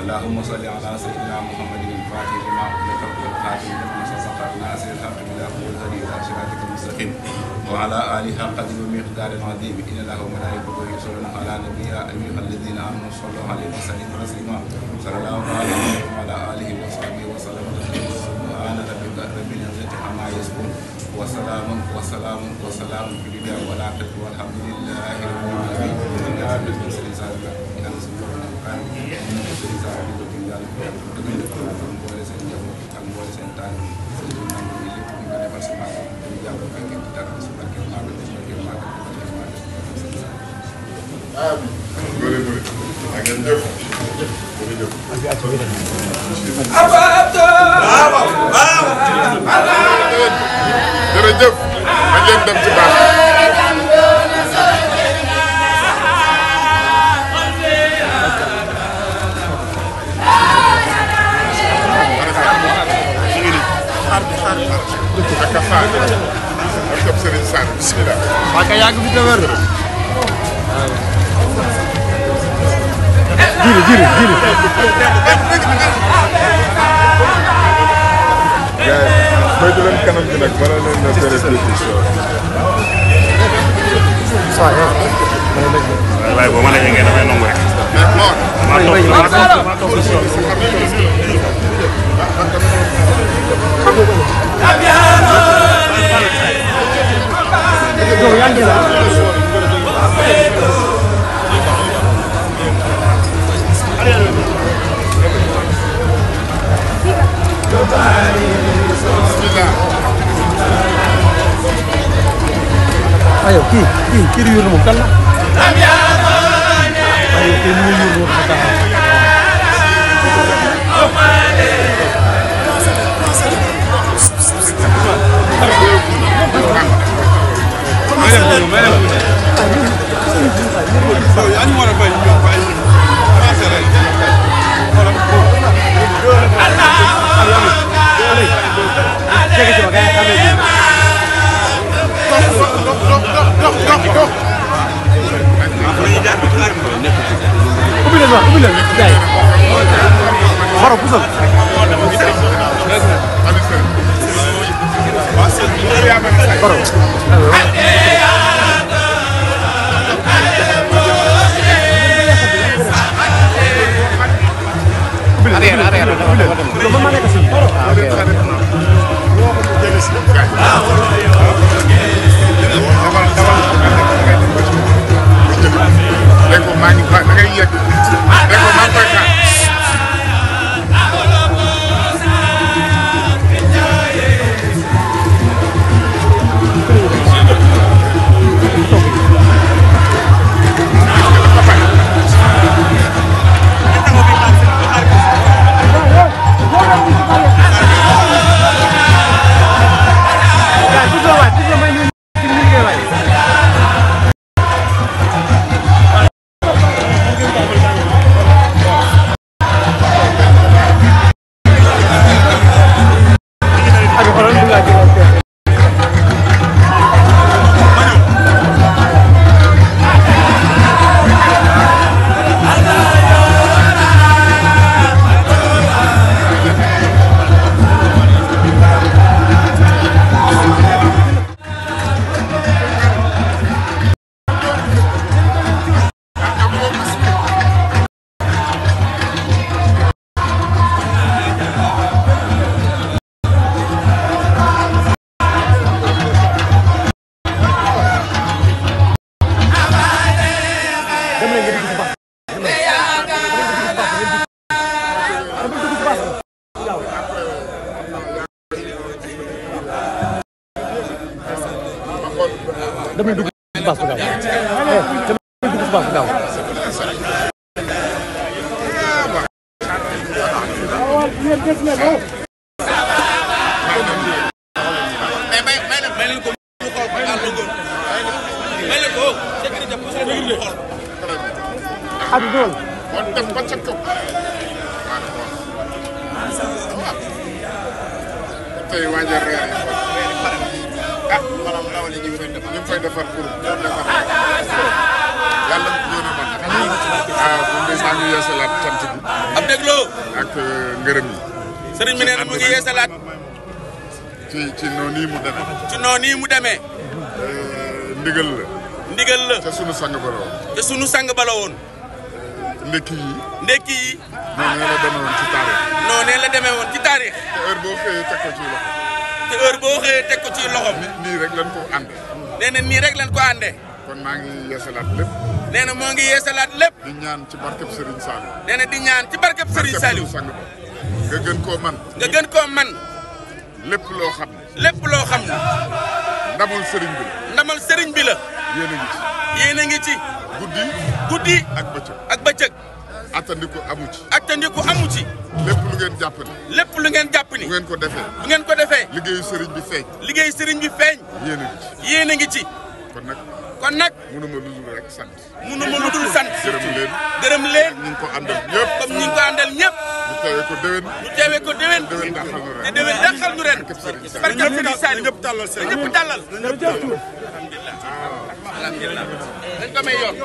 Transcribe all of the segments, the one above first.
اللهم صل على سيدنا محمد الفاتح لما أغلق والخاتم لما سبق ناصر الحق بالحق والهدي إلى صراطك المستقيم وعلى آله قدر ومقدار عظيم إن الله وملائكته يصلون على النبي يا أيها الذين آمنوا صلوا عليه وسلموا تسليما صلى الله عليه وعلى آله وصحبه وسلم سبحان ربك رب العزة عما يصفون وسلام في الدنيا والآخرة والحمد لله رب العالمين. jërëjëf ma ngeen dem ci baax ak faar ak Serigne Sarr bismillah waa kay yàgg fi te wér jiri moytu leen kanam bi nag bala leen na répétition waaye boo mën a ngeen damay nangu rek ayo kii di yónni moom kan la ayo kii mu yónni moom kan la may dem damay dugg ci baas bu gaaw damay dugg ci baas bu gaaw tey waajal reer ah maanaam ndawal yi ñu ngi fay defar pour yàlla yéen a mën bu ndey maa ngi yeesalaat cant bi ab dégloo ak ngërëm yi sëriñ bi nee na mu ngi yeesalaat ci noonu yi mu demee ci noonu yi mu demee ndigal la te sunu sang ba la woon ndekki yi noonu la demee woon ci taarix noonu la demee woon ci taarix te heure boo xëyee teg ko ci loxo te heure boo xëyee teg ko ci loxom nii rek lañ ko àndee nee na nii rek lañ ko àndee kon maa ngi yeesalaat lépp nee na moo ngi yeesalaat lépp di ñaan ci barkeb Serigne Saliou nee na di ñaan ci barkeb Serigne Saliou sang ba nga gën koo man lépp loo xam ne ndamal sëriñ bi la yéen a ngi ci guddi ak bëccëg attandiku amu ci lépp lu ngeen jàpp ni bu ngeen ko defee liggéeyu sëriñ bi feeñ yéen a ngi ci kon nag mënuma lu dul sant gërëm leen ñu ko àndal ñëpp comme ñu ko àndal ñëpp ñu teewee ko déwén te déwén daxal ñu ren barkab Serigne Saliou ñëpp tàllal alhamdulillah dañ ko may yoon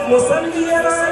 مصلي